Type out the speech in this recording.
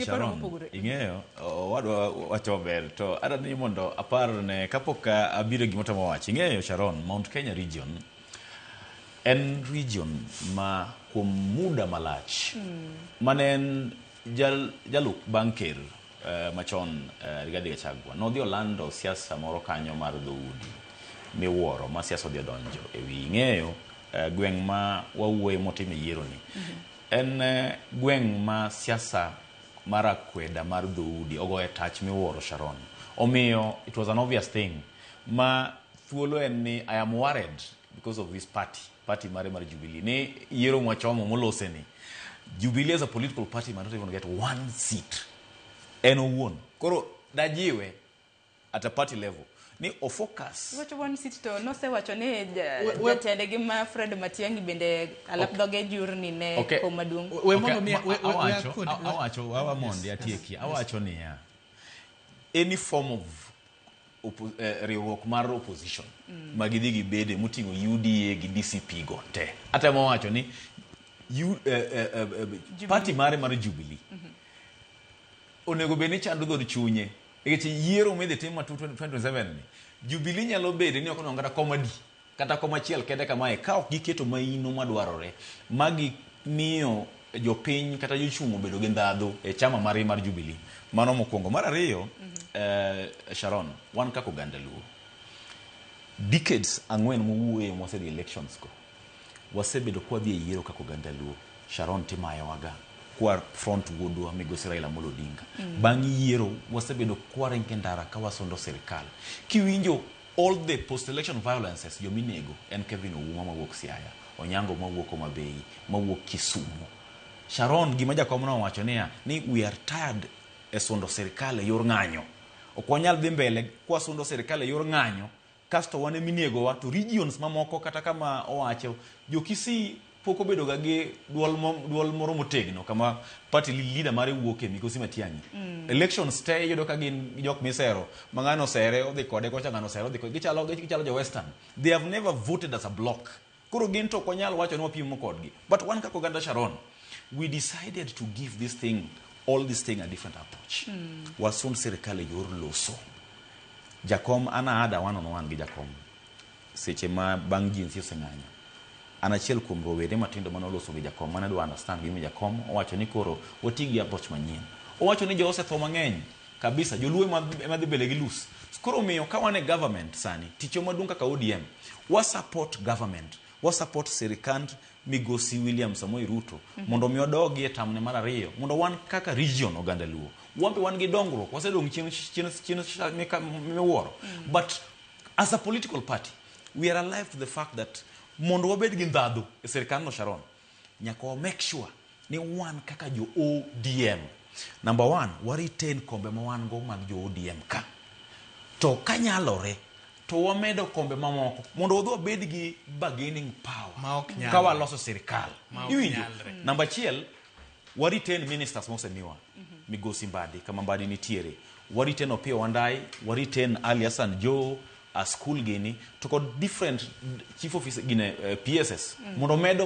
Gi paro Sharon, mopogore. Ing'eyo, owadwa wacho maber, to adwa ni mondo apar ne kapok abiro e gima otemo wacho. Ing'eyo, Sharon, Mount Kenya region en region ma kuom muda malach mane en jalup bang' ker machon, Rigathi Gachagua, nodhi olando siasa moro kanyo mar dhoudi miwuoro ma siasa odhi odonjo e wi. Ing'eyo, gweng' ma wawuoye motime yiero ni en gweng' ma siasa mar akweda mar dhoudi ogoye tach miwuoro, Sharon. Omiyo it was an obvious thing ma thuolo en ni I am worried because of this party mare mar Jubilee ni yiero mwachomo molose ni Jubilee as a political party might not even get one seat en owuon. Koro dajiwe at a party level ni ofocus. Iwacho one seat, to nosewacho ni jatendgi ma Fred Matiang'i bende alap dhoge jurni ne kom maduong'. We mondo mi we awacho awacho wawa mondi atieki. Awacho niya, any form of riwruok mar opposition ma gidhi gibede moting'o UDA gi DCP go te, atemo wacho ni party mare mar Jubilee onego bed ni chando dhod chunye, nikech yiero midhi tim ma 2027 ni Jubilee nyalo bedo ni ok onwang'o kata kom adi, kata kom achiel kende kamae, ka ok giketo maino madwarore ma gimiyo jopiny kata jochung' obedo gi ndhadhu e chama margi mar Jubilee. Mano mokwongo. Mar ariyo, Sharon, wan kaka oganda Luo, decades 4 mowuoye mwasedhi elections go, wasebedo kwadhi e yiero kaka oganda Luo, Sharon, timayowaga kwa front wuodwa migosi Raila Amolo Odinga. Bang' yiero wasebedo kwaringo e ndara ka wasundo sirikal. Kiwinjo all the post election violences, jominego en Kevin Ouma mawuok Siaya, Onyango mawuok Homa Bay, mawuok Kisumu. Sharon, gima jakom nowacho niya ni we are tired e sundo sirikal e yor ng'anyo. Ok wanyal dhi mbele kwasundo sirikal e yor ng'anyo kasto wan eminegowa to regions mamoko. Kata kama owacho jo-Kisii pok obedo ga gi duol moro motegno kama party leader mare wuoke, migosi Matiang'i. Elections te iyudo ka gin jok misero ma ng'ano osere odhi kode kocha, ng'ano osere odhi kode, gichalo jo Western. They have never voted as a block. Koro gin to ok wanyal wacho ni wapimo kodgi, but wan kaka oganda, Sharon, we decided to give this thing all this thing a different approach. Wasund sirikal e yor loso. Jakom, an aada one on one gi jakom seche ma bang' jinsi oseng'anyo. An achiel kuom rowere matindo mane oloso gi jakom mane dwa understand gima jakom owacho ni koro wati gi approach manyien. Owacho ni jo osetho mang'eny kabisa, joluo ema dhi mbele gi lose. Koro omiyo ka wan e government sani, tichwa maduong' kaka ODM, wa support government, wa support sirikand migosi William Samoei Ruto mondo mi odogi e tamne mar ariyo, mondo wan kaka region oganda Luo wan be wan gi dongruok. Wasedong' chien chien chien miwuoro, but as a political party we are alive to the fact that mondo wabed gi ndhadhu e sirikandno, Sharon, nyaka wa make sure ni wan kaka jo ODM, number one, wa retain kombe ma wan go mag jo ODM ka to kanyalore to wamedo kombe mamoko mondo wadhi wabed gi bargaining power Ma ok nyalre. ka waloso sirikal. Ma ok Iwinjo? nyalre. Namba achiel, wa retain ministers mosemiwa, migosi Mbadi kama Mbadi nitiere, wa retain Opiyo Wandayi, wa retain Ali Hassan Joho a school gini to kod different chief officer gine, PSS mondo medo.